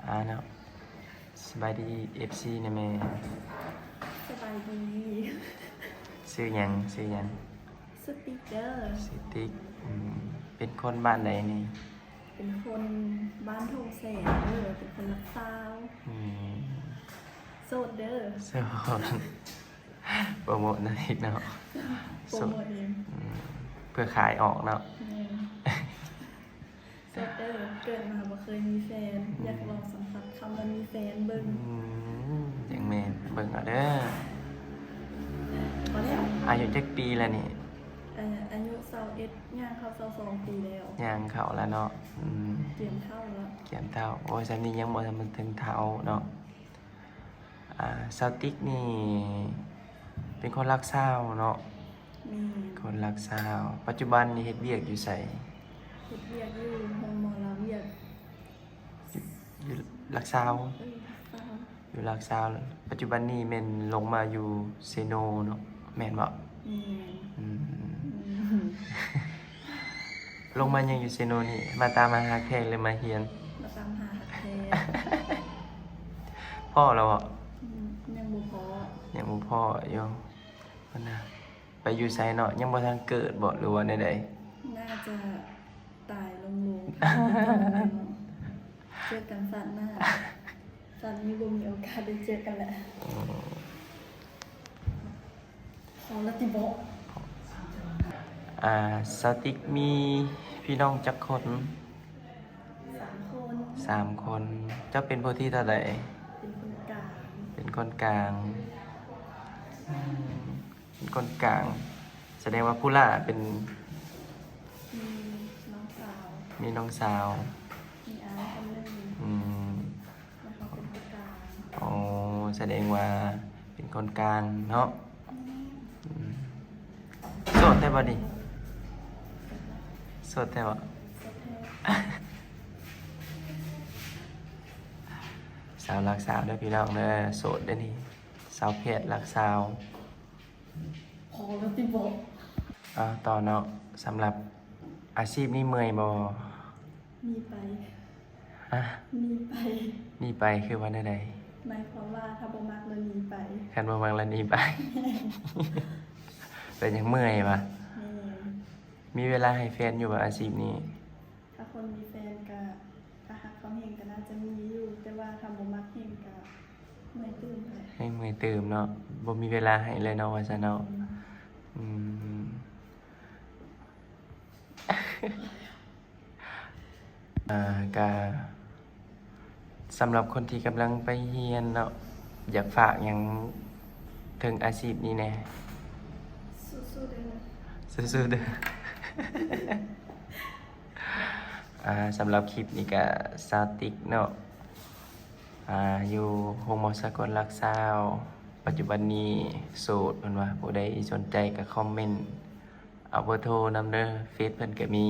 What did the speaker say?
ອ່າເນາະ ສະບາຍດີ ເອັຟຊີ ແດ່ແມ່. ສະບາຍດີ. ຊື່ຫຍັງ? ຊື່ຫຍັງ? ຊື່ຕິກເດີ. ຊື່ຕິກ. ອືມ ເປັນຄົນບ້ານໃດນີ້? ເປັນຄົນບ້ານທົ່ງແສນເດີ, ເປັນຄົນຫຼັກຊາວ. ອືມ ໂສດເດີ. ໂສດ. ໂປຣໂມດນຳອີກເນາະ. ໂປຣໂມດເອງ. ອືມ ເພື່ອຂາຍອອກເນາະ. ແມ່ນ. ໂສດເດີ, ເກີດມາບໍ່ເຄີຍມີແຟນ. ອືມ ຢາກລອງສຳຜັດຄຳວ່າມີແຟນເບິ່ງ. ອືມ ຈັ່ງແມ່ນ. ເບິ່ງເອົາເດີ. ພໍແລ້ວ. ອາຍຸຈັກປີແລ້ວນີ້? ອາ ອາຍຸຊາວເອັດ ຍ່າງເຂົ້າຊາວສອງປີແລ້ວ. ຍ່າງເຂົ້າແລ້ວເນາະ. ອືມ ກຽມເຖົ້າແລ້ວ. ກຽມເຖົ້າ. ໂອ້ຍ ຊ່ຳນີ້ຍັງບໍ່ທັນເຖິງເຖົ້າເນາະ. ອ່າ ສາວຕິກນີ້ເປັນຄົນຫຼັກຊາວເນາະ. ແມ່ນ. ຄົນຫຼັກຊາວ. ປັດຈຸບັນນີ້ເຮັດວຽກຢູ່ໃສ? ເຮັດວຽກຢູ່ໂຮງໝໍລາວຽກ. ຢູ່ ຢູ່ຫຼັກຊາວ? ເອີ ຫຼັກຊາວ. ຢູ່ຫຼັກຊາວ. ປັດຈຸບັນນີ້ແມ່ນລົງມາຢູ່ເຊໂນເນາະ ແມ່ນບໍ່? ແມ່ນ. ອືມ ອືມ ລົງມາຫຍັງຢູ່ເຊໂນນີ້? ມາຕາມຫາຮັກແທ້ ຫຼືມາຮຽນ? ມາຕາມຫາຮັກແທ້. ພໍ້ແລ້ວບໍ່? ອືມ ຍັງບໍ່ພໍ້. ຍັງບໍ່ພໍ້ຢູ່. ພຸ້ນນະ ໄປຢູ່ໃສເນາະ? ຍັງບໍ່ທັນເກີດບໍ່ ຫຼືວ່າແນວໃດ? ໜ້າຈະຕາຍລົງໆ ເຈີກັນຊາດໜ້າ. ຊາດນີ້ບໍ່ມີໂອກາດໄດ້ເຈີກັນແລ້ວ. ອືມ ພໍ້ລະຕິເບາະ. ອ່າ ສາວຕິກມີພີ່ນ້ອງຈັກຄົນ? ສາມຄົນ. ສາມຄົນ. ເຈົ້າເປັນຜູ້ທີເທົ່າໃດ? ເປັນຄົນກາງ. ເປັນຄົນກາງ. ອືມ ເປັນຄົນກາງ. ສະແດງວ່າຜູ້ຫຼ້າເປັນ ມີນ້ອງສາວ. ມີນ້ອງສາວ. ມີອ້າຍຄົນໜຶ່ງ. ອືມ ແລ້ວເຮົາເປັນຄົນກາງ. ໂອ້ ສະແດງວ່າເປັນຄົນກາງເນາະ. ອືມ ໂສດແທ້ບໍ່ນີ້? ໂສດແທ້ບໍ່? ໂສດແທ້. ສາວຫຼັກຊາວເດີພີ່ນ້ອງເດີ. ໂສດເດ້ນີ້. ສາວແພດຫຼັກຊາວ. ພໍລະຕິເບາະ. ເອົາຕໍ່ເນາະ. ສຳລັບອາຊີບນີ້ເມື່ອຍບໍ່? ໜີໄປ. ຮະ? ໜີໄປ. ໜີໄປຄືວ່າແນວໃດ? ໝາຍຄວາມວ່າຖ້າບໍ່ມັກລະໜີໄປ. ຄັນບໍ່ມັກລະໜີໄປ. ແມ່ນ. ເປັນຫຍັງ ເມື່ອຍຫວາ? ແມ່ນ. ມີເວລາໃຫ້ແຟນຢູ່ບໍ່ ອາຊີບນີ້? ຖ້າຄົນມີແຟນກະ ຖ້າຮັກເຂົາແຮງກະໜ້າຈະມີຢູ່, ແຕ່ວ່າຖ້າບໍ່ມັກແຮງກະເມື່ອຍຕື່ມ. ແຮງເມື່ອຍຕື່ມເນາະ, ບໍ່ມີເວລາໃຫ້ເລີຍເນາະ ວ່າຊັ້ນເນາະ. ອືມ ອືມ ອ່າ ກະ ສຳລັບຄົນທີ່ກຳລັງໄປຮຽນເນາະ, ຢາກຝາກຫຍັງເຖິງອາຊີບນີ້ແດ່? ສູ້ໆເດີ. ສູ້ໆເດີ. ອ່າ ສຳລັບຄລິບນີ້ກະສາວຕິກເນາະ, ອ່າ ຢູ່ໂຮງໝໍສາກົນຫຼັກຊາວ, ປັດຈຸບັນນີ້ໂສດ ເພິ່ນວ່າ. ຜູ້ໃດສົນໃຈກະຄອມເມັນເອົາເບີໂທນຳເດີ, ເຟສເພິ່ນກະມີ.